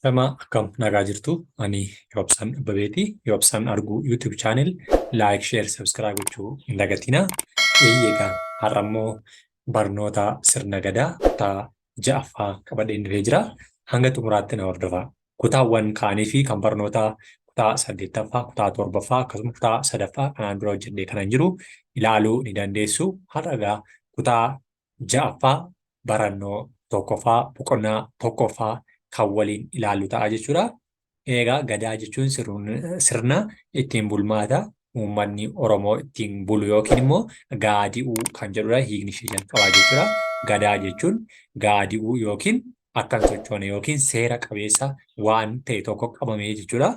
Nama akkam nagaa jirtu? Ani Yoobsan Abbabeeti. Yoobsan Arguu YouTube channel like, share, subscribe gochuu hin dagatinaa. Eeyyee, har'a immoo barnoota sirna gadaa kutaa ja'affaa qabadheen dhufee jira. Hanga xumuraatti na hordofaa. Kutaawwan kaanii fi kan barnoota kutaa saddeettaffaa, kutaa torbaffaa, akkasuma kutaa sadaffaa kanaan dura hojjedhee kanan jiru ilaaluu ni dandeessu. Har'a egaa kutaa ja'affaa, barannoo tokkoffaa, boqonnaa tokkoffaa kan waliin ilaallu ta'a jechuudha. Egaa gadaa jechuun sirna ittiin bulmaata uummanni Oromoo ittiin bulu yookiin immoo gaadi'uu kan jedhudha, hiikni ishee jalqabaa jechuudha. Gadaa jechuun gaadi'uu yookiin akka hin sochoone yookiin seera qabeessa waan ta'e tokko qabamee jechuudha.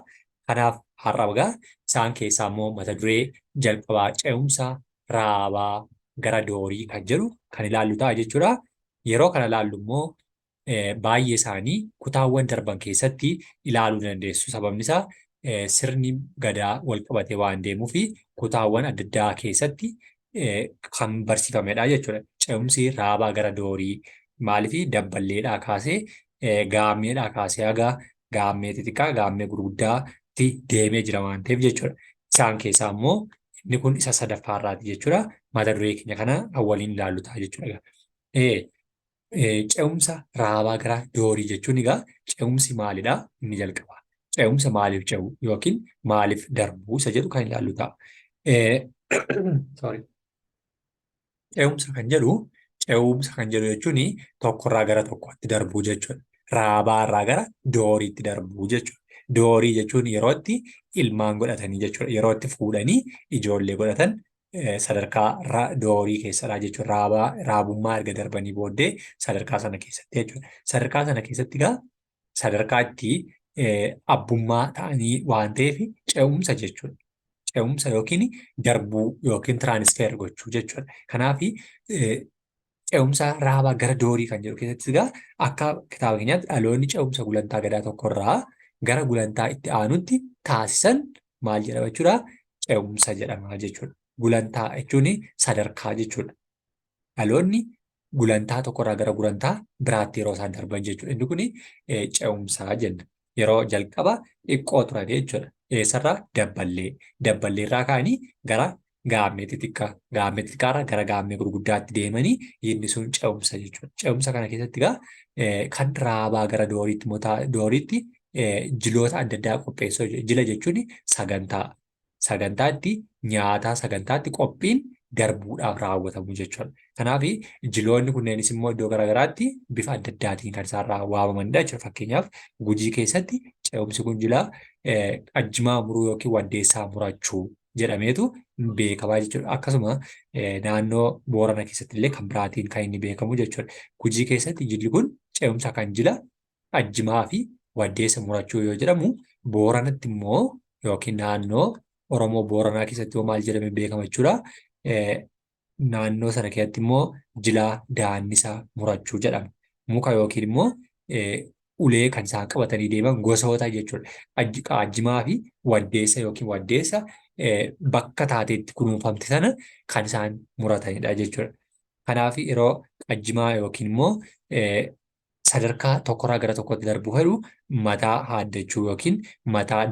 Kanaaf har'a egaa isaan keessaa immoo mata duree jalqabaa ce'umsa raabaa gara doorii kan jedhu kan ilaallu ta'a jechuudha. Yeroo kana ilaallu immoo baay'ee isaanii kutaawwan darban keessatti ilaaluu dandeessu. Sababni isaa sirni gadaa wal qabatee waan deemuu fi kutaawwan adda addaa keessatti kan barsiifamedha jechuudha. Ce'umsi raabaa gara doorii maaliif dabballeedhaa kaasee, gaammeedhaa kaasee haga gaammee xixiqqaa, gaammee gurguddaatti deemee jira waan ta'eef jechuudha. Isaan keessaa immoo inni kun isa sadaffaa irraati jechuudha. Mata duree keenya kana kan waliin ilaallu ta'a jechuudha. Ce'umsa raabaa gara doorii jechuun egaa ce'umsi maalidha? Inni jalqaba. Ce'umsa maaliif ce'u yookiin maaliif darbu isa jedhu kan ilaallu ta'a. Sorry. Ce'umsa kan jedhu jechuun tokkorraa gara tokkotti darbuu jechuudha. Raabaarraa gara dooriitti darbuu jechuudha. Doorii jechuun yeroo itti ilmaan godhatanii jechuudha. Yeroo itti fuudhanii ijoollee godhatan sadarkaa doorii keessadha jechuudha. Raabaa, raabummaa erga darbanii booddee sadarkaa sana keessatti jechuudha. Sadarkaa sana keessatti egaa sadarkaa itti abbummaa ta'anii waan ta'eef ce'umsa jechuudha. Ce'umsa yookiin darbuu yookiin transfer gochuu jechuudha. Kanaaf ce'umsa raabaa gara doorii kan jedhu keessatti egaa akka kitaaba keenyaatti dhaloonni ce'umsa gulantaa gadaa tokkorraa gara gulantaa itti aanutti taasisan maal jedhama jechuudha? Ce'umsa jedhama jechuudha. Gulantaa jechuun sadarkaa jechuudha. Dhaloonni gulantaa tokkorraa gara gulantaa biraatti yeroo isaan darban jechuudha. Inni kun ce'umsa jenna. Yeroo jalqaba xiqqoo turan jechuudha. Eessarraa? Dabballee. Dabballeerraa ka'anii gara gaammee xixiqqaa, gaammee xixiqqaarraa gara gaammee gurguddaatti deemanii inni sun ce'umsa jechuudha. Ce'umsa kana keessatti egaa kan raabaa gara dooriitti dooriitti jiloota adda addaa qopheessuu. Jila jechuun sagantaa. Sagantaatti nyaataa, sagantaatti qophiin darbuudhaaf raawwatamu jechuudha. Kanaaf jiloonni kunneenis immoo iddoo garaagaraatti bifa adda addaatiin kan isaan waamamanidha jechuudha. Fakkeenyaaf Gujii keessatti ce'umsi kun jila qajjimaa muruu yookiin waddeessaa murachuu jedhameetu beekamaa jechuudha. Akkasuma naannoo Boorana keessatti illee kan biraatiin kan inni beekamu jechuudha. Gujii keessatti jilli kun ce'umsa kan jila qajjimaa fi waddeessa murachuu yoo jedhamu, Booranatti immoo yookiin naannoo Oromoo Booranaa keessatti immoo maal jedhamee beekama jechuudha? Naannoo sana keessatti immoo jila daannisa murachuu jedhama. Muka yookiin immoo ulee kan isaan qabatanii deeman gosoota jechuudha. Qaajjimaa fi waddeessa yookiin waddeessa bakka taateetti kunuunfamte sana kan isaan muratanidha jechuudha. Kanaaf yeroo qajjimaa yookiin immoo sadarkaa tokkorraa gara tokkotti darbuu fedhu mataa haaddachuu yookiin mataa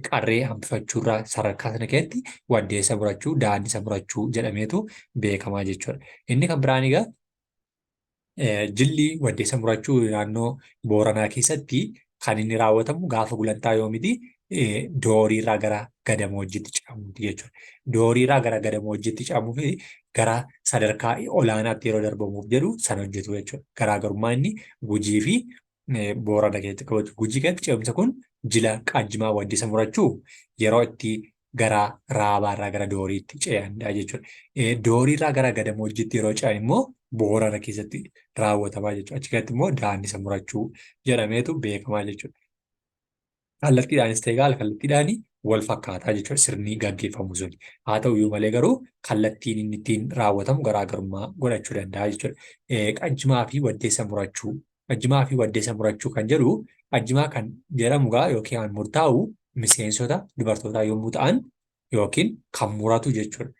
qarree hambifachuurraa sadarkaa sana keessatti waddeessa murachuu, daannisa murachuu jedhameetu beekamaa jechuudha. Inni kan biraan egaa jilli waddeessa murachuu naannoo Booranaa keessatti kan inni raawwatamu gaafa gulantaa yoomiti? Dooriirraa gara gadamoojjiitti ce'amuuti jechuudha. Dooriirraa gara gadamoojjiitti ce'amuu fi gara sadarkaa olaanaatti yeroo darbamuuf jedhu sana hojjetu jechuudha. Garaagarummaa inni Gujii fi Boorana keessatti qabatu. Gujii keessatti ce'umsa kun jila qaajjimaa waddisa murachuu yeroo itti gara raabaarraa gara dooriitti ce'anidha jechuudha. Dooriirraa gara gadamoojjiitti yeroo ce'an immoo Boorana keessatti raawwatamaa jechuudha. Achi keessatti immoo daannisa murachuu jedhameetu beekamaa jechuudha. Kallattiidhaanis ta'e gaala kallattiidhaan wal fakkaataa jechuudha sirni gaggeeffamu sun. Haa ta'u iyyuu malee garuu kallattiin inni ittiin raawwatamu garaagarummaa godhachuu danda'a jechuudha. Qajjimaa fi waddeessa murachuu. Qajjimaa fi waddeessa murachuu kan jedhu, qajjimaa kan jedhamu gaa yookiin kan murtaa'u miseensota dubartootaa yommuu ta'an yookiin kan muratu jechuudha.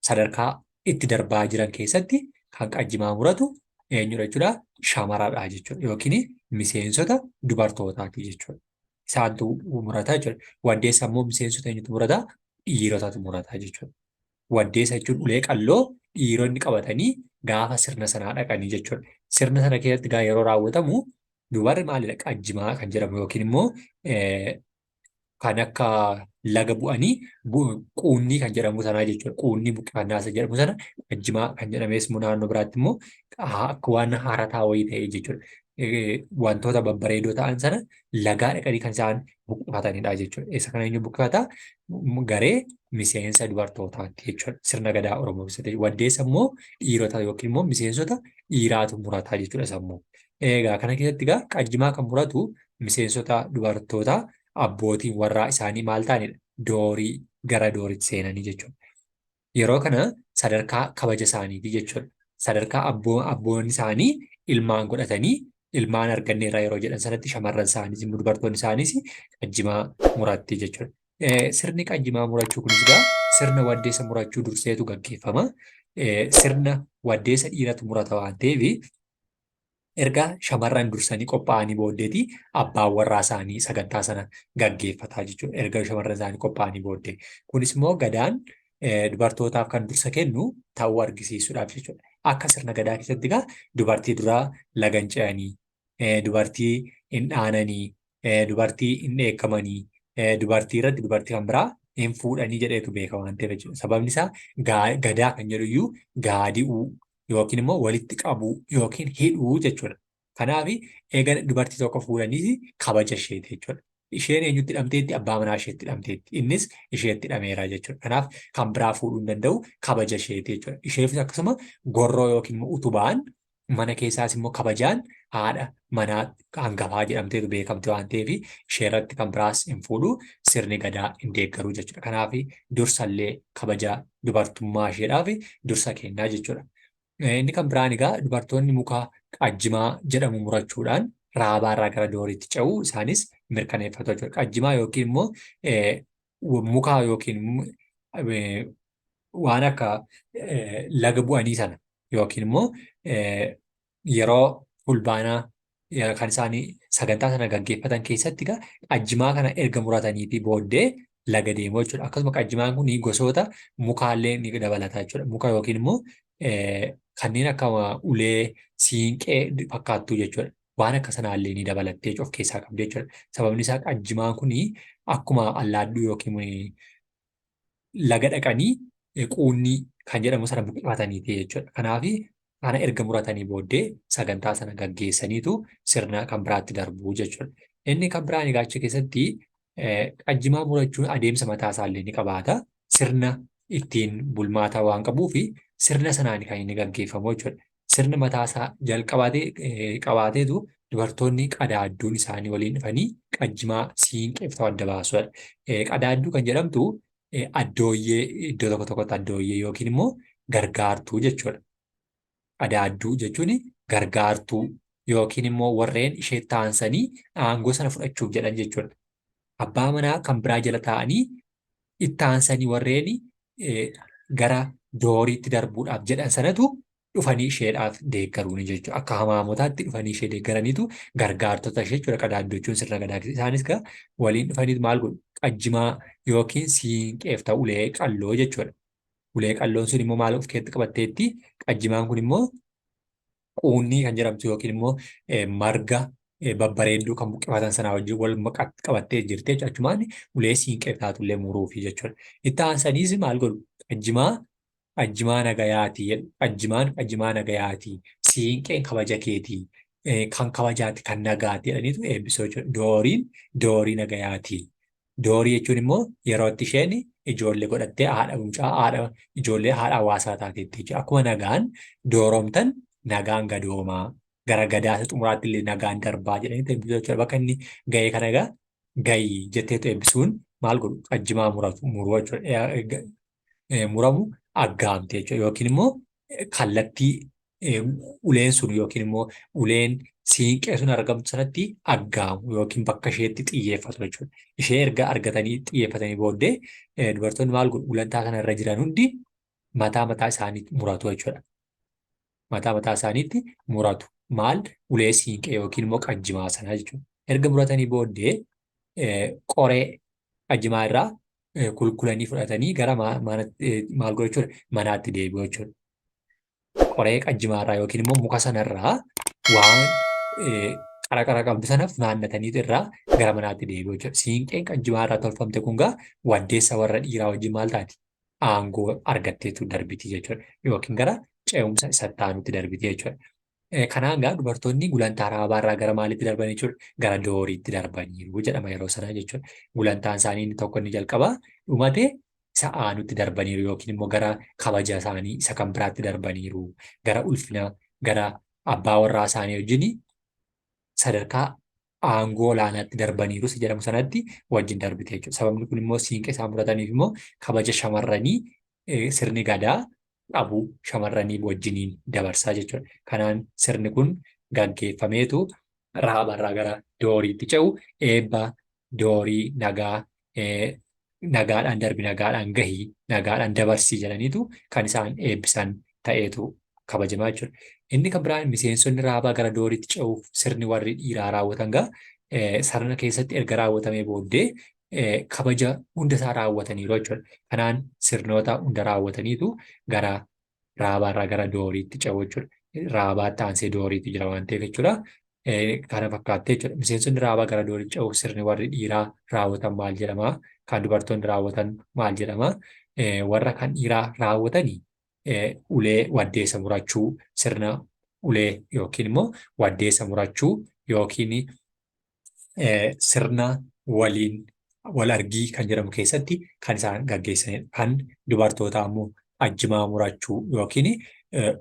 Sadarkaa itti darbaa jiran keessatti kan qajjimaa muratu eenyudha jechuudha? Shamaradha jechuudha. Yookiin miseensota dubartootaati jechuudha. Isaantu murata jechuudha. Waddeessa immoo miseensota eenyutu murata? Dhiirotatu murata jechuudha. Waddeessa jechuun ulee qalloo dhiironni qabatanii gaafa sirna sanaa dhaqanii jechuudha. Sirna sana keessatti gaa yeroo raawwatamu dubarri maalidha? Qajjimaa kan jedhamu yookiin immoo kan akka laga bu'anii quunnii kan jedhamu sanaa jechuudha. Quunnii buqqifannaa isa jedhamu sana qajjimaa kan jedhames immoo naannoo biraatti immoo akka waan harataa wayii ta'e jechuudha. Wantoota babbareedoo ta'an sana lagaa dhaqanii kan isaan buqqifatanidha jechuudha. Isa kana eenyu buqqifata? Garee miseensa dubartootaati jechuudha. Sirna gadaa Oromoo keessatti. Waddeessa immoo dhiirota yookiin immoo miseensota dhiiraatu murataa jechuudha sammuu. Egaa kana keessatti egaa qajjimaa kan muratu miseensota dubartootaa abbootiin warraa isaanii maal ta'anidha? Doorii gara dooriitti seenanii jechuudha. Yeroo kana sadarkaa kabaja isaaniiti jechuudha. Sadarkaa abboonni isaanii ilmaan godhatanii ilmaan arganneerra yeroo jedhan sanatti shamarran isaaniis immoo dubartoonni isaaniis qajjimaa muratti jechuudha. Sirni qajjimaa murachuu kunis egaa sirna waddeessa murachuu durseetu gaggeeffama. Sirna waddeessa dhiiratu murata waan ta'eef erga shamarran dursanii qophaa'anii booddeeti abbaan warraa isaanii sagantaa sana gaggeeffataa jechuudha. Erga shamarran isaanii qophaa'anii booddee. Kunis immoo gadaan dubartootaaf kan dursa kennu ta'uu argisiisuudhaaf jechuudha. Akka sirna gadaa keessatti egaa dubartii duraa laga hin ce'anii, dubartii hin dhaananii, dubartii hin dheekkamanii, dubartii irratti dubartii kan biraa hin fuudhanii jedheetu beeka waan ta'eef jechuudha. Sababni isaa gadaa kan jedhu iyyuu gaadi'uu yookiin immoo walitti qabuu yookiin hidhuu jechuudha. Kanaaf eega dubartii tokko fuudhanii kabaja isheeti jechuudha. Isheen eenyutti hidhamteetti? Abbaa manaa isheetti hidhamteetti. Innis isheetti hidhameera jechuudha. Kanaaf kan biraa fuudhuu hin danda'u kabaja isheeti jechuudha. Isheefis akkasuma gorroo yookiin immoo utubaan mana keessaas immoo kabajaan haadha manaa hangafaa jedhamteetu beekamti waan ta'eef isheerratti kan biraas hin fuudhu sirni gadaa hin deeggaru jechuudha. Kanaaf dursallee kabaja dubartummaa isheedhaaf dursa kennaa jechuudha. Inni kan biraan egaa dubartoonni muka qajjimaa jedhamu murachuudhaan raabaarraa gara dooriitti ce'uu isaanis mirkaneeffatu jechuudha. Qajjimaa yookiin immoo muka yookiin waan akka laga bu'anii sana yookiin immoo yeroo fulbaanaa kan isaanii sagantaa sana gaggeeffatan keessatti egaa qajjimaa kana erga muratanii fi booddee laga deemu jechuudha. Akkasuma qajjimaan kun gosoota mukaallee ni dabalata jechuudha. Muka yookiin immoo kanneen akka ulee siinqee fakkaattuu jechuudha. Waan akka sanaallee ni dabalattee of keessaa qabdi jechuudha. Sababni isaa qajjimaan kun akkuma allaadduu yookiin laga dhaqanii quunnii kan jedhamu sana buqqifataniiti jechuudha. Kanaaf kana erga muratanii booddee sagantaa sana gaggeessaniitu sirna kan biraatti darbu jechuudha. Inni kan biraan egaa achi keessatti qajjimaa murachuun adeemsa mataa isaallee ni qabaata. Sirna ittiin bulmaataa waan qabuu fi sirna sanaan kan inni gaggeeffamu jechuudha. Sirna mataa isaa jalqabaatee qabaateetu dubartoonni qadaadduun isaanii waliin dhufanii qajjimaa siinqeef ta'u adda baasuudha. Qadaadduu kan jedhamtu addooyyee iddoo tokko tokkotti addooyyee yookiin immoo gargaartuu jechuudha. Qadaadduu jechuun gargaartuu yookiin immoo warreen ishee taansanii aangoo sana fudhachuuf jedhan jechuudha. Abbaa manaa kan biraa jala taa'anii itti aansanii warreen gara dooriitti darbuudhaaf jedhan sanatu dhufanii isheedhaaf deeggaruuni jechuudha. Akka hamaamotaatti dhufanii ishee deeggaraniitu gargaartota ishee jechuudha qadaadduu jechuun sirna gadaa keessatti. Isaanis gaa waliin dhufaniitu maal godhu? Qajjimaa yookiin siinqeef ta'u ulee qalloo jechuudha. Ulee qalloon sun immoo maal of keessatti qabatteetti? Qajjimaan kun immoo quunnii kan jedhamtu yookiin immoo marga babbareedduu kan buqqifatan sanaa wajjin wal qabattee jirti jechuudha. Achumaan ulee siinqeef taatullee muruufi jechuudha. Itti aansaniis maal godhu? Qajjimaa qajjimaa nagayaati jedhu. Qajjimaan qajjimaa nagayaati. Siinqeen kabaja keeti. Kan kabajaati kan nagaati jedhaniitu eebbisuu jechuudha. Dooriin doorii nagayaati. Doorii jechuun immoo yeroo itti isheen ijoollee godhattee haadha mucaa haadha ijoollee haadha hawaasaa taateetti jechuudha. Akkuma nagaan dooromtan nagaan gadoomaa gara gadaa isa xumuraatti illee nagaan darbaa jedhanii eebbisuu jechuudha. Bakka inni ga'ee kana egaa ga'i jetteetu eebbisuun maal godhu qajjimaa muratu muruu jechuudha. Muramu aggaamte jechuudha. Yookiin immoo kallattii uleen sun yookiin immoo uleen siinqee sun argamtu sanatti aggaamu yookiin bakka isheetti xiyyeeffatu jechuudha. Ishee erga argatanii xiyyeeffatanii booddee dubartoonni maal godhu gulantaa kana irra jiran hundi mataa mataa isaanii muratu jechuudha. Mataa mataa isaaniitti muratu. Maal ulee siinqee yookiin immoo qajjimaa sanaa jechuudha. Erga muratanii booddee qoree qajjimaa irraa kulkulanii fudhatanii gara maal godhu jechuudha manaatti deebi'u jechuudha. Qoree qajjimaa irraa yookiin immoo muka sanarraa waan qara qara qabdu sana funaannataniitu irraa gara manaatti deebi'u jechuudha. Siinqeen qajjimaa irraa tolfamte kun gaa waddeessa warra dhiiraa wajjin maal taati? Aangoo argatteetu darbiti jechuudha. Yookiin gara ce'umsa isa aanutti darbiti jechuudha. Kanaan gaa dubartoonni gulantaa raabaa irraa gara maalitti darban jechuudha? Gara dooriitti darbaniiru jedhama yeroo sanaa jechuudha. Gulantaan isaanii inni tokko inni jalqabaa dhumate isa aanutti darbaniiru yookiin immoo gara kabaja isaanii isa kan biraatti darbaniiru. Gara ulfina gara abbaa warraa isaanii wajjin sadarkaa aangoo olaanaatti darbaniiru isa jedhamu sanatti wajjin darbite jechuudha. Sababni kun immoo siinqee isaan murataniif immoo kabaja shamarranii sirni gadaa qabu shamarranii wajjiniin dabarsaa jechuudha. Kanaan sirni kun gaggeeffameetu raabarraa gara dooriitti ce'u eebba doorii nagaa nagaadhaan darbi nagaadhaan gahi nagaadhaan dabarsii jedhaniitu kan isaan eebbisan ta'eetu kabajamaa jechuudha. Inni kan biraan miseensonni raabaa gara dooriitti ce'uuf sirni warri dhiiraa raawwatan gaa sirna keessatti erga raawwatamee booddee kabaja hunda isaa raawwataniiru jechuudha. Kanaan sirnoota hunda raawwataniitu gara raabaarraa gara dooriitti ce'u jechuudha. Raabaatti aansee dooriitu jira waan ta'eef jechuudha. Kana fakkaattee jechuudha. Miseensonni raabaa gara dooriitti ce'uuf sirni warri dhiiraa raawwatan maal jedhama? Kan dubartoonni raawwatan maal jedhama? Warra kan dhiiraa raawwatanii ulee waddeessa murachuu sirna ulee yookiin immoo waddeessa murachuu yookiin sirna waliin wal argii kan jedhamu keessatti kan isaan gaggeessanidha. Kan dubartootaa immoo ajjimaa murachuu yookiin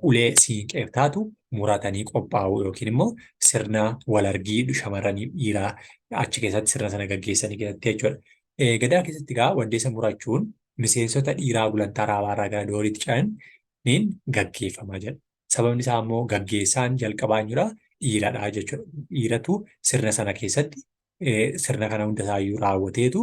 ulee siinqeef taatu muratanii qophaa'uu yookiin immoo sirna wal argii shamarranii dhiiraa achi keessatti sirna sana gaggeessanii keessatti jechuudha. Gadaa keessatti egaa waddeessa murachuun miseensota dhiiraa gulantaa raabaarraa gara dooriitti ce'aniin gaggeeffama jedha. Sababni isaa immoo gaggeessaan jalqabaa eenyudha? Dhiiradha jechuudha. Dhiiratu sirna sana keessatti sirna kana hunda isaayyuu raawwateetu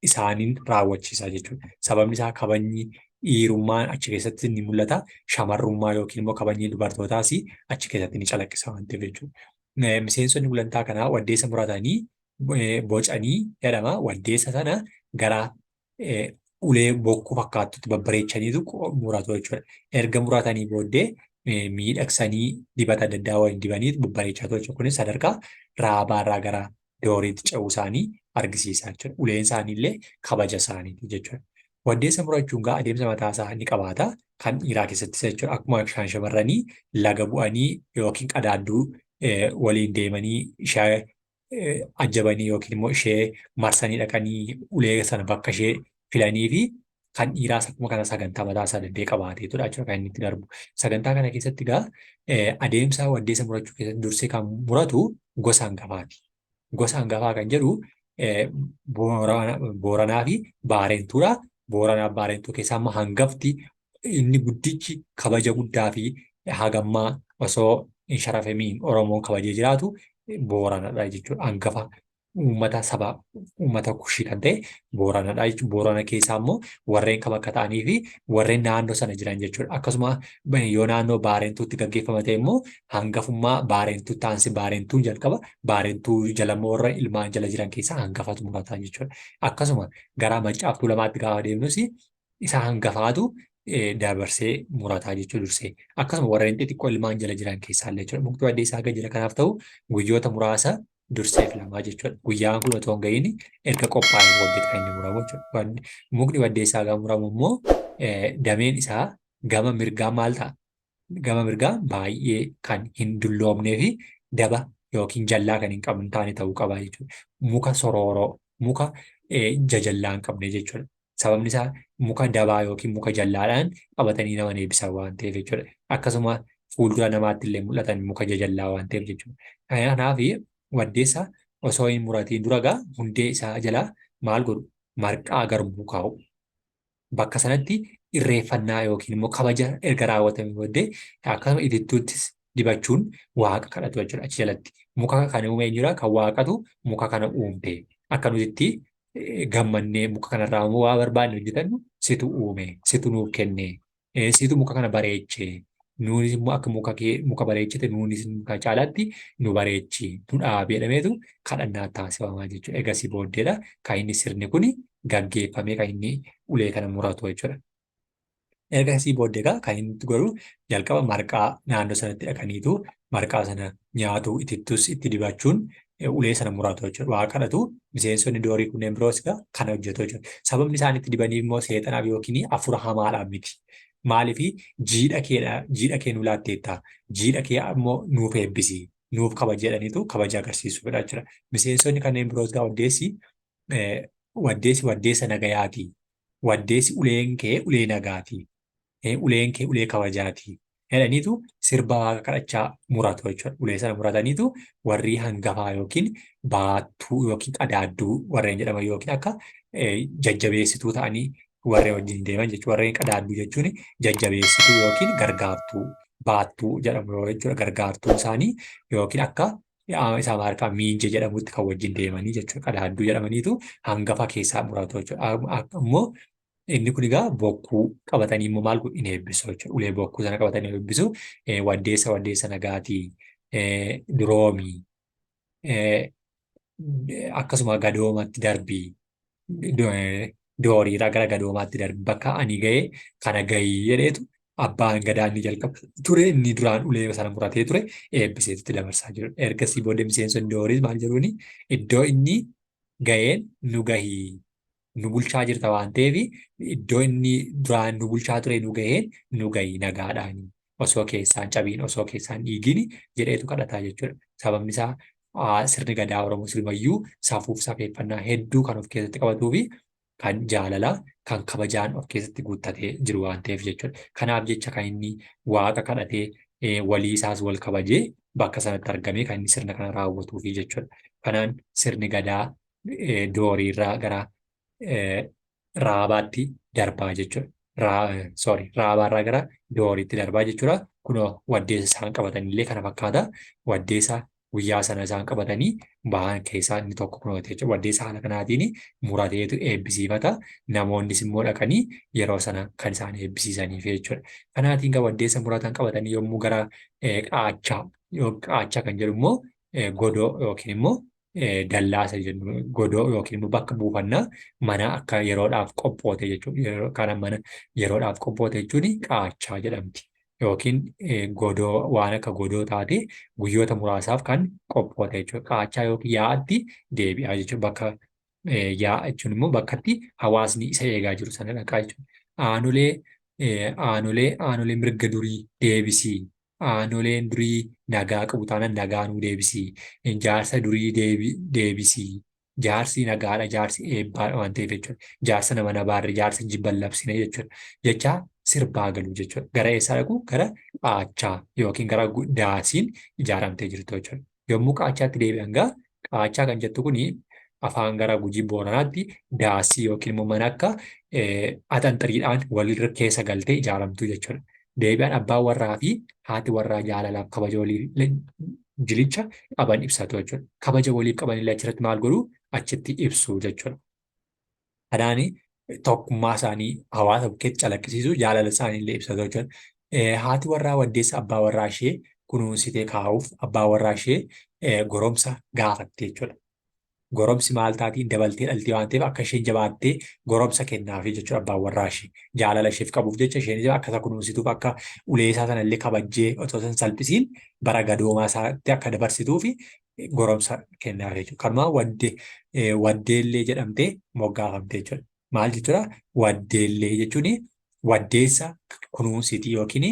isaaniin raawwachiisa jechuudha. Sababni isaa kabajni dhiirummaan achi keessatti ni mul'ata. Shamarrummaa yookiin immoo kabajni dubartootaas achi keessatti ni calaqqisa waan ta'eef jechuudha. Miseensonni gulantaa kanaa waddeessa muratanii bocanii jedhama. Waddeessa sana gara ulee bokkuu fakkaattutti babbareechaniitu muratu jechuudha. Erga muratanii booddee miidhagsanii dibata adda addaa waliin dibaniitu babbareechatu jechuudha. Kunis sadarkaa raabaarraa gara dooriitti ce'uu isaanii argisiisa jechuudha. Uleen isaanii illee kabaja isaaniiti jechuudha. Waddeessa murachuun gaa adeemsa mataa isaa ni qabaata. Kan dhiiraa keessattis jechuudha. Akkuma shaan shamarranii laga bu'anii yookiin qadaadduu waliin deemanii ishee ajjabanii yookiin immoo ishee marsanii dhaqanii ulee sana bakka ishee filanii fi kan dhiiraas akkuma kana sagantaa mataa isaa danda'e qabaateetudha jechuudha kan inni itti darbu. Sagantaa kana keessatti egaa adeemsa waddeessa murachuu keessatti dursee kan muratu gosa hangafaati. Gosa hangafaa kan jedhu Booranaa fi Baarentuudha. Booranaa fi Baarentuu keessaa amma hangafti inni guddichi kabaja guddaa fi hagammaa osoo hin sharafamiin Oromoon kabajee jiraatu Booranadha jechuudha. Hangafa uummata saba uummata kushii kan ta'e Booranadha jechuudha. Boorana keessaa immoo warreen kam akka ta'anii fi warreen naannoo sana jiran jechuudha. Akkasuma yoo naannoo Baarentuutti gaggeeffama ta'e immoo hangafummaa Baarentuutti aansee Baarentuun jalqaba Baarentuu jala immoo warra ilmaan jala jiran keessaa hangafatu murataa jechuudha. Akkasuma gara Maccaaf Tuulamaatti gaafa deemnus isa hangafaatu dabarsee murataa jechuu dursee. Akkasuma warreen xixiqqoo ilmaan jala jiran keessaa illee jechuudha. Mukti waddeessaa haga jira kanaaf ta'u guyyoota muraasa dursee filamaa jechuudha. Guyyaan kun otoo hin ga'iin erga qophaa'ee booddee kan inni muramu jechuudha. Mukni waddeessaa gaafa muramu immoo dameen isaa gama mirgaa maal ta'a? Gama mirgaa baay'ee kan hin dulloomnee fi daba yookiin jallaa kan hin qabne taane ta'uu qaba jechuudha. Muka sorooroo, muka jajallaa hin qabne jechuudha. Sababni isaa muka dabaa yookiin muka jallaadhaan qabatanii nama eebbisan waan ta'eef jechuudha. Akkasuma fuuldura namaatti illee mul'atan muka jajallaa waan ta'eef jechuudha. Kanaaf waddeessa osoo hin muratiin dura gaa hundee isaa jalaa maal godhu? Marqaa garbuu kaa'u. Bakka sanatti irreeffannaa yookiin immoo kabaja erga raawwatame booddee akkasuma itittuuttis dibachuun waaqa kadhatu jechuudha achi jalatti. Muka kan uume eenyudha? Kan waaqatu muka kana uumte. Akka nuti itti gammannee muka kanarraa immoo waa barbaanne hojjetannu situ uume, situ nuuf kenne, situ muka kana bareeche. Nuunis immoo akka muka kee muka bareechite nuunis muka caalaatti nu bareechi nu dhaabi jedhameetu kadhannaa taasifamaa jechuudha. Egasii booddeedha kan inni sirni kun gaggeeffamee kan inni ulee kana muratu jechuudha. Ergasii booddee egaa kan inni godhu jalqaba marqaa naannoo sanatti dhaqaniitu marqaa sana nyaatu itittus itti dibachuun ulee sana muratu jechuudha. Waa kadhatu miseensonni doorii kunneen biroos egaa kana hojjetu jechuudha. Sababni isaan itti dibaniif immoo seexanaaf yookiin afura hamaadhaaf miti. Maaliif jiidha keedha jiidha kee nu laatteetta jiidha kee ammoo nuuf eebbisi nuuf kabaji jedhaniitu kabaja agarsiisuufidha jechuudha. Miseensonni kanneen biroos egaa waddeessi waddeessi waddeessa nagayaati. Waddeessi uleen kee ulee nagaati. Uleen kee ulee kabajaati. Jedhaniitu sirba waaqa kadhachaa muratu jechuudha. Ulee sana murataniitu warri hangafaa yookiin baattuu yookiin qadaadduu warreen jedhaman yookiin akka jajjabeessituu ta'anii warreen wajjin deeman jechuudha. Warreen qadaadduu jechuun jajjabeessituu yookiin gargaartuu baattuu jedhamu jechuudha. Gargaartuu isaanii yookiin akka isa Amaariffaa miinjee jedhamutti kan wajjin deemanii jechuudha. Qadaadduu jedhamaniitu hangafa keessaa muratu jechuudha. Immoo inni kun egaa bokkuu qabatanii immoo maal godhu hin eebbisu jechuudha. Ulee bokkuu sana qabatanii eebbisu. Waddeessa waddeessa nagaatii duroomii akkasuma gadoomatti darbii dooriirraa gara gadoomaatti darbi bakka ani ga'e kana ga'ii jedheetu abbaan gadaa inni jalqaba ture inni duraan ulee sana muratee ture eebbiseetu itti dabarsaa jiru. Ergasii booda miseensonni dooriis maal jedhuuni iddoo inni ga'een nu gahii nu bulchaa jirta waan ta'eef iddoo inni duraan nu bulchaa ture nu gaheen nu gahii nagaadhaan osoo keessaan cabiin osoo keessaan dhiigin jedheetu kadhataa jechuudha. Sababni isaa sirni gadaa Oromoo silumayyuu safuuf safeeffannaa hedduu kan of keessatti qabatuu fi kan jaalalaa kan kabajaan of keessatti guuttatee jiru waan ta'eef jechuudha. Kanaaf jecha kan inni waaqa kadhatee walii isaas wal kabajee bakka sanatti argamee kan inni sirna kana raawwatuufi jechuudha. Kanaan sirni gadaa dooriirraa gara raabaatti darbaa jechuudha. Sorry, raabaarraa gara dooriitti darbaa jechuudha. Kunoo waddeessa isaan qabatanillee kana fakkaata. Waddeessa guyyaa sana isaan qabatanii bahan keessaa inni tokko kunooti jechuudha. Waddeessa haala kanaatiin murateetu eebbisiifata. Namoonnis immoo dhaqanii yeroo sana kan isaan eebbisiisaniif jechuudha. Kanaatiin egaa waddeessa muratan qabatanii yommuu gara qaachaa qaachaa kan jedhu immoo godoo yookiin immoo dallaa isa jennu godoo yookiin immoo bakka buufannaa mana akka yeroodhaaf qophoote jechuudha. Yeroo kana mana yeroodhaaf qophoote jechuun qaachaa jedhamti. Yookiin godoo waan akka godoo taate guyyoota muraasaaf kan qophoote jechuudha. Qaachaa yookiin yaa'atti deebi'aa jechuudha. Bakka yaa'a jechuun immoo bakkatti hawaasni isa eegaa jiru sana dhaqaa jechuudha. Aanolee aanolee aanolee mirga durii deebisii Aanoleen durii nagaa qabu taanaan nagaa nuu deebisi. Jaarsa durii deebisi. Jaarsi nagaadha, jaarsi eebbaadha waan ta'eef jechuudha. Jaarsa nama nabaarre, jaarsa jibban labsine jechuudha. Jechaa sirbaa galu jechuudha. Gara eessaa dhaqu? Gara qaachaa yookiin gara daasiin ijaaramtee jirtu jechuudha. Yommuu qaachaatti deebi'an gaa qaachaa kan jettu kuni afaan gara Gujii Booranaatti daasii yookiin immoo mana akka axanxiriidhaan walirra keessa galtee ijaaramtu jechuudha. Deebi'an abbaan warraa fi haati warraa jaalalaaf kabaja walii jilicha qaban ibsatu jechuudha. Kabaja waliif qaban illee achirratti maal godhu achitti ibsu jechuudha. Kanaan tokkummaa isaanii hawaasa bukkeetti calaqqisiisu jaalala isaanii illee ibsatu jechuudha. Haati warraa waddeessa abbaa warraa ishee kunuunsitee kaa'uuf abbaa warraa ishee goromsa gaafatte jechuudha. Goromsi maal taatiin dabaltee dhaltee waan ta'eef akka isheen jabaattee goromsa kennaafii jechuudha abbaan warraa ishee. Jaalala isheef qabuuf jecha isheenis akka isa kunuunsituuf akka ulee isaa sanallee kabajjee otoo san salphisiin bara gadoomaa isaatti akka dabarsituufi goromsa kennaaf jechuudha. Kanumaa wadde waddeellee jedhamtee moggaafamte jechuudha. Maal jechuudha? Waddeellee jechuun waddeessa kunuunsitii yookiin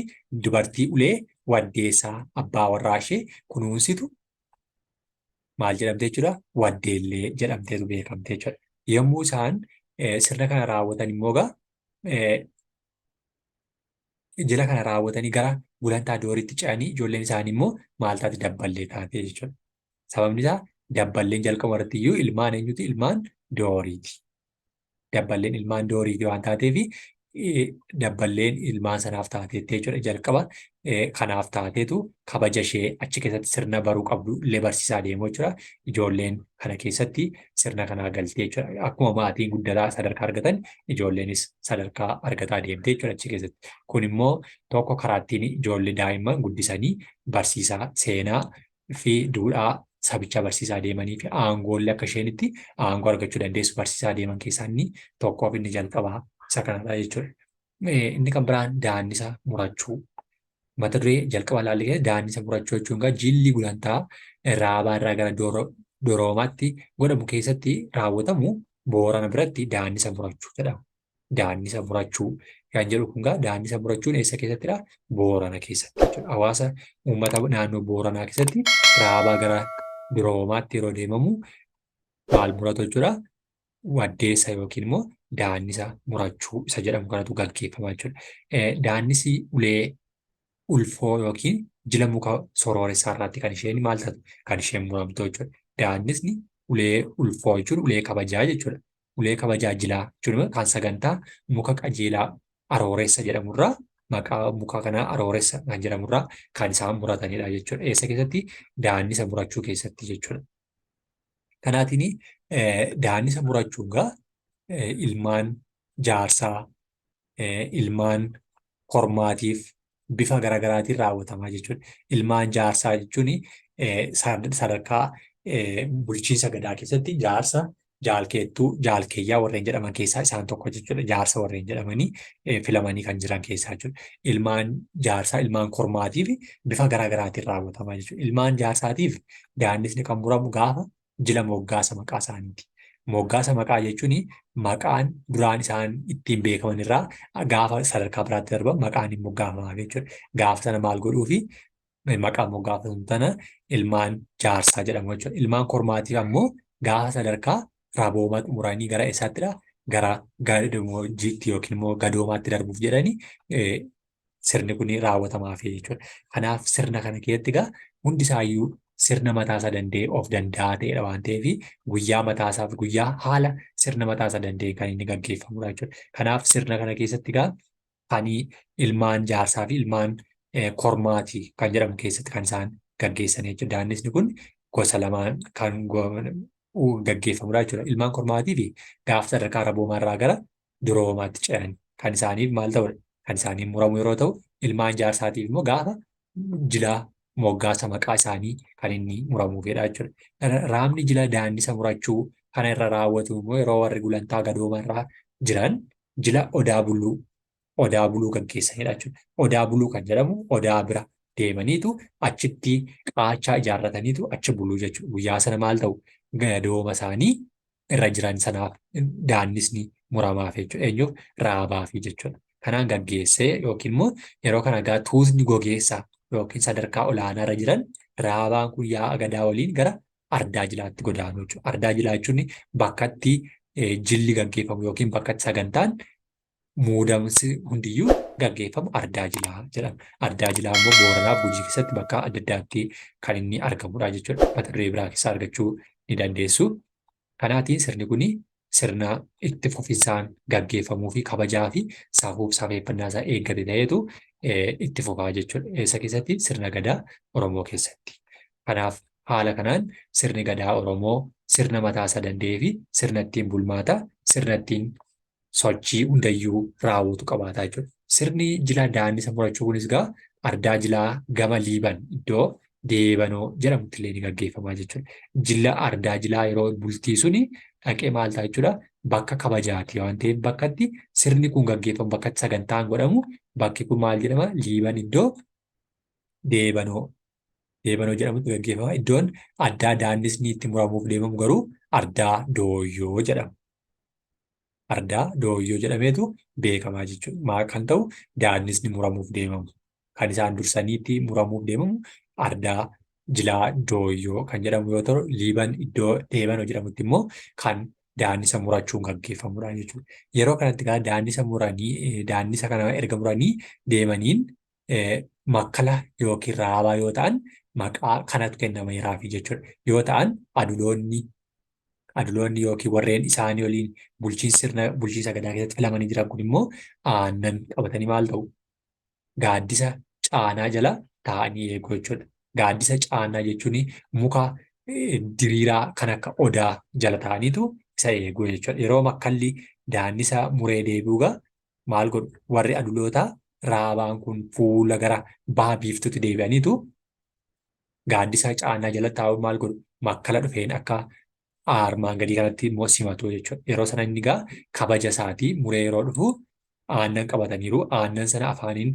dubartii ulee waddeessaa abbaa warraa ishee kunuunsitu maal jedhamte jechuudha? Waddeellee jedhamteetu beekamte jechuudha. Yommuu isaan sirna kana raawwatan immoo egaa jila kana raawwatanii gara gulantaa dooriitti ce'anii ijoolleen isaanii immoo maal taate dabballee taate jechuudha. Sababni isaa dabballeen jalqaba irratti iyyuu ilmaan eenyuti? Ilmaan dooriiti. Dabballeen ilmaan dooriiti waan taateef Dabballeen ilmaan sanaaf taateetti jechuudha. Jalqaba kanaaf taateetu kabaja ishee achi keessatti sirna baruu qabdu illee barsiisaa deemu jechuudha. Ijoolleen kana keessatti sirna kanaa galtee jechuudha. Akkuma maatiin guddataa sadarkaa argatan ijoolleenis sadarkaa argataa deemte jechuudha achi keessatti. Kun immoo tokko karaa ittiin ijoollee daa'imman guddisanii barsiisaa seenaa fi duudhaa sabicha barsiisaa deemanii fi aangoollee akka isheen itti aangoo argachuu dandeessu barsiisaa deeman keessaa inni tokkoof inni jalqabaa isa kanadha jechuudha. Inni kan biraan daannisa murachuu. Mata duree jalqaba ilaalle keessatti daannisa murachuu jechuun egaa jilli gulantaa Raabaa irraa gara Doroomaatti godhamu keessatti raawwatamu Boorana biratti daannisa murachuu jedhama. Daannisa murachuu kan jedhu kun egaa daannisa murachuun eessa keessattidha? Boorana keessatti jechuudha. Hawaasa uummata naannoo Booranaa keessatti Raabaa gara Doroomaatti yeroo deemamu maal muratu jechuudha? Waddeessa yookiin immoo daannisa murachuu isa jedhamu kanatu gaggeeffama jechuudha. Daannisi ulee ulfoo yookiin jila muka sorooressaa irraatti kan isheen maal taatu kan isheen muramtu jechuudha. Daannisni ulee ulfoo jechuun ulee kabajaa jechuudha. Ulee kabajaa jilaa jechuun kan sagantaa muka qajeelaa arooressa jedhamurraa maqaa muka kanaa arooressa kan jedhamurraa kan isaan muratanidha jechuudha. Eessa keessatti? Daannisa murachuu keessatti jechuudha. Kanaatiin daannisa murachuun gaa ilmaan jaarsaa, ilmaan kormaatiif bifa garaagaraatiin raawwatamaa jechuudha. Ilmaan jaarsaa jechuun sadarkaa bulchiinsa gadaa keessatti jaarsa, jaalkeettuu, jaalkeeyyaa warreen jedhaman keessaa isaan tokko jechuudha. Jaarsa warreen jedhamanii filamanii kan jiran keessaa jechuudha. Ilmaan jaarsaa ilmaan kormaatiif bifa garaagaraatiin raawwatamaa jechuudha. Ilmaan jaarsaatiif daannisni kan muramu gaafa jila moggaasa maqaa isaaniiti. Moggaasa maqaa jechuun maqaan duraan isaan ittiin beekaman irraa gaafa sadarkaa biraatti darban maqaan hin moggaafamaaf jechuudha. Gaafa sana maal godhuufi maqaa moggaafamu tana ilmaan jaarsaa jedhamu jechuudha. Ilmaan kormaatiif ammoo gaafa sadarkaa rabooma xumuranii gara eessaattidha? Gara gadamoojiitti yookiin immoo gadoomaatti darbuuf jedhanii sirni kun raawwatamaafi jechuudha. Kanaaf sirna kana keessatti egaa hundi isaayyuu sirna mataasaa danda'e of danda'aa ta'edha waan ta'eef guyyaa mataasaa fi guyyaa haala sirna mataasaa danda'e kan inni gaggeeffamudha jechuudha. Kanaaf sirna kana keessatti egaa kan ilmaan jaarsaa fi ilmaan kormaati kan jedhamu keessatti kan isaan gaggeessan jechuudha. Daannisni kun gosa lamaan kan gaggeeffamudha jechuudha. Ilmaan kormaatii fi gaafa sadarkaa raboomaa irraa gara duroomaatti ce'an kan isaaniif maal ta'udha? Kan isaaniif muramu yeroo ta'u, ilmaan jaarsaatiif immoo gaafa jila moggaasa maqaa isaanii kan inni muramuufidha jechuudha. Raamni jila daannisa murachuu kana irra raawwatu immoo yeroo warri gulantaa gadooma irraa jiran jila odaa buluu odaa buluu gaggeessanidha jechuudha. Odaa buluu kan jedhamu odaa bira deemaniitu achitti qaachaa ijaarrataniitu achi buluu jechuudha. Guyyaa sana maal ta'u gadooma isaanii irra jiran sanaaf daannisni muramaaf jechuudha. Eenyuuf? Raabaafi jechuudha. Kanaan gaggeessee yookiin immoo yeroo kana egaa tuutni gogeessa yookiin sadarkaa olaanaa irra jiran raabaan kun yaa'a gadaa waliin gara ardaa jilaatti godaanu jechuudha. Ardaa jilaa jechuun bakka itti jilli gaggeeffamu yookiin bakka itti sagantaan muudamsi hundiyyuu gaggeeffamu ardaa jilaa jedhama. Ardaa jilaa immoo Booranaaf Gujii keessatti bakka adda addaatti kan inni argamudha jechuudha. Mata duree biraa keessaa argachuu ni dandeessu. Kanaatiin sirni kun sirna itti fufinsaan gaggeeffamuu fi kabajaa fi safuuf safeeffannaa isaa eeggate ta'eetu itti fufaa jechuudha. Eessa keessatti? Sirna gadaa Oromoo keessatti. Kanaaf haala kanaan sirni gadaa Oromoo sirna mataa isaa danda'ee fi sirna ittiin bulmaata, sirna ittiin sochii hundayyuu raawwatu qabaataa jechuudha. Sirni jila daannisa murachuu kunis egaa ardaa jilaa gama Liiban iddoo Deebanoo jedhamutti illee ni gaggeeffamaa jechuudha. Jila ardaa jilaa yeroo bultii suni dhaqee maal ta'a jechuudha bakka kabajaati waan ta'eef bakka itti sirni kun gaggeeffamu bakka itti sagantaan godhamu bakki kun maal jedhama Liiban iddoo Deebanoo Deebanoo jedhamutti gaggeeffama. Iddoon addaa daannisni itti muramuuf deemamu garuu ardaa Dooyyoo jedhama. Ardaa Dooyyoo jedhameetu beekamaa jechuudha. Maa kan ta'u daannisni muramuuf deemamu. Kan isaan dursaniitti muramuuf deemamu ardaa jilaa Dooyyoo kan jedhamu yoo ta'u, Liiban iddoo Deebanoo jedhamutti immoo kan daannisa murachuun gaggeeffamudha jechuudha. Yeroo kanatti egaa daannisa muranii daannisa kana erga muranii deemaniin makkala yookiin raabaa yoo ta'an maqaa kanatu kennameeraafi jechuudha. Yoo ta'an aduloonni Aduloonni yookiin warreen isaanii waliin bulchiinsa sirna bulchiinsa gadaa keessatti filamanii jiran kun immoo aannan qabatanii maal ta'u? Gaaddisa caanaa jala taa'anii eegu jechuudha. Gaaddisa caanaa jechuun muka diriiraa kan akka odaa jala taa'aniitu isa eegu jechuudha. Yeroo makkalli daannisa muree deebi'u gaa maal godhu? Warri adulootaa raabaan kun fuula gara baha biiftuutti deebi'aniitu gaaddisa caanaa jala taa'uun maal godhu? Makkala dhufeen akka armaan gadii kanatti immoo simatu jechuudha. Yeroo sana inni egaa kabaja isaatii muree yeroo dhufu aannan qabataniiru. Aannan sana afaaniin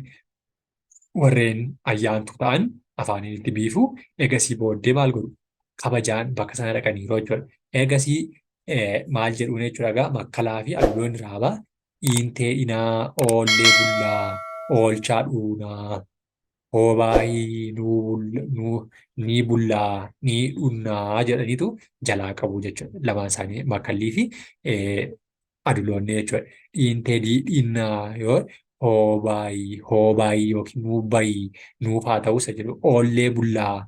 warreen ayyaantuu ta'an afaaniin itti biifu. Egasii booddee maal godhu? Kabajaan bakka sana dhaqaniiru jechuudha. Egasii maal jedhuun jechuudha egaa makkalaa fi aduloonni raabaa dhiintee dhinaa oollee bullaa oolchaa dhuunaa hoobaayii nuu ni bullaa ni dhunnaa jedhaniitu jalaa qabu jechuudha. Lamaan isaanii makkallii fi aduloonni jechuudha. Dhiintee dhiinnaa yoo hoobaayii hoobaayii yookiin nuu bayii nuuf haa ta'u isa jedhu oollee bullaa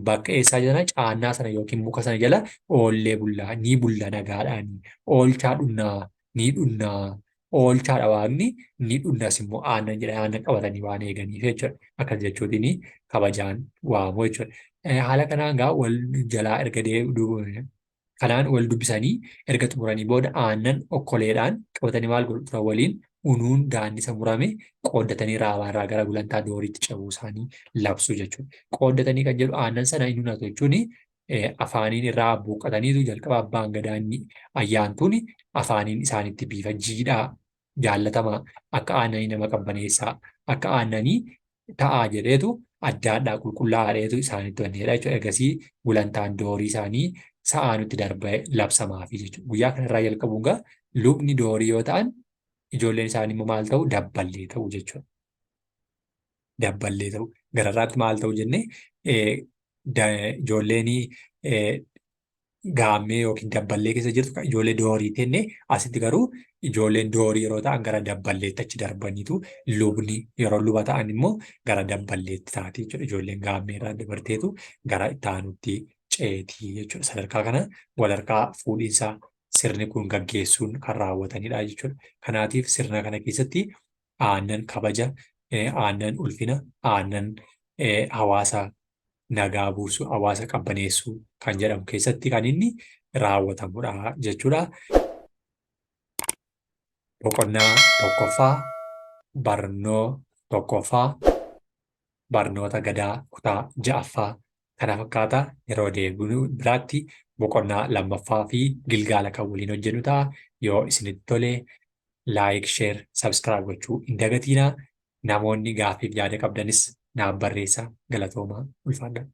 bakka eessaa jala caannaa sana yookiin muka sana jala oollee bullaa ni bulla nagaadhaan oolchaa dhunnaa ni dhunnaa oolchaadha waaqni ni dhunnas immoo aannan jedhan aannan qabatanii waan eeganiif jechuudha. Akkas jechuutiin kabajaan waamu jechuudha. Haala kanaan gaa wal jalaa erga kanaan wal dubbisanii erga xumuranii booda aannan okkoleedhaan qabatanii maal godhu turan waliin unuun daannisa murame qooddatanii raabaa irraa gara gulantaa dooriitti cehuu isaanii labsu jechuudha. Qooddatanii kan jedhu aannan sana hin unatu jechuun afaaniin irraa buuqqataniitu jalqaba abbaan gadaa inni ayyaantuun afaaniin isaanitti biifa jiidhaa jaallatamaa akka aannanii nama qabbaneessaa akka aannanii ta'aa jedheetu addaadhaa qulqullaa'aadheetu isaanitti wanneedha jechuudha. Ergasii gulantaan doorii isaanii sa'aa nutti darbee labsamaafi jechuudha. Guyyaa kanarraa jalqabuun gaa lubni doorii yoo ta'an ijoolleen isaanii immoo maal ta'u dabballee ta'u jechuudha. Dabballee ta'u. Gararraatti maal ta'u jennee ijoolleen gaammee yookiin dabballee keessa jirtu kan ijoollee doorii tenne asitti garuu ijoolleen doorii yeroo ta'an gara dabballeetti achi darbaniitu lubni yeroo luba ta'an immoo gara dabballeetti taati jechuudha. Ijoolleen gaammee irraa dabarteetu gara itti aanutti ceetii jechuudha. Sadarkaa kana walharkaa fuudhiinsa sirni kun gaggeessuun kan raawwatanidha jechuudha. Kanaatiif sirna kana keessatti aannan kabaja, aannan ulfina, aannan hawaasa nagaa buusu, hawaasa qabbaneessuu kan jedhamu keessatti kan inni raawwatamudha jechuudha. Boqonnaa tokkoffaa barnoo tokkoffaa barnoota gadaa kutaa ja'affaa kana fakkaata yeroo deebinu biraatti boqonnaa lammaffaa fi gilgaala kan waliin hojjennu ta'a. Yoo isinitti tole like, share, subscribe gochuu hin dagatiinaa. Namoonni gaaffiif yaada qabdanis naaf barreessaa. Galatoomaa ulfaadhaa.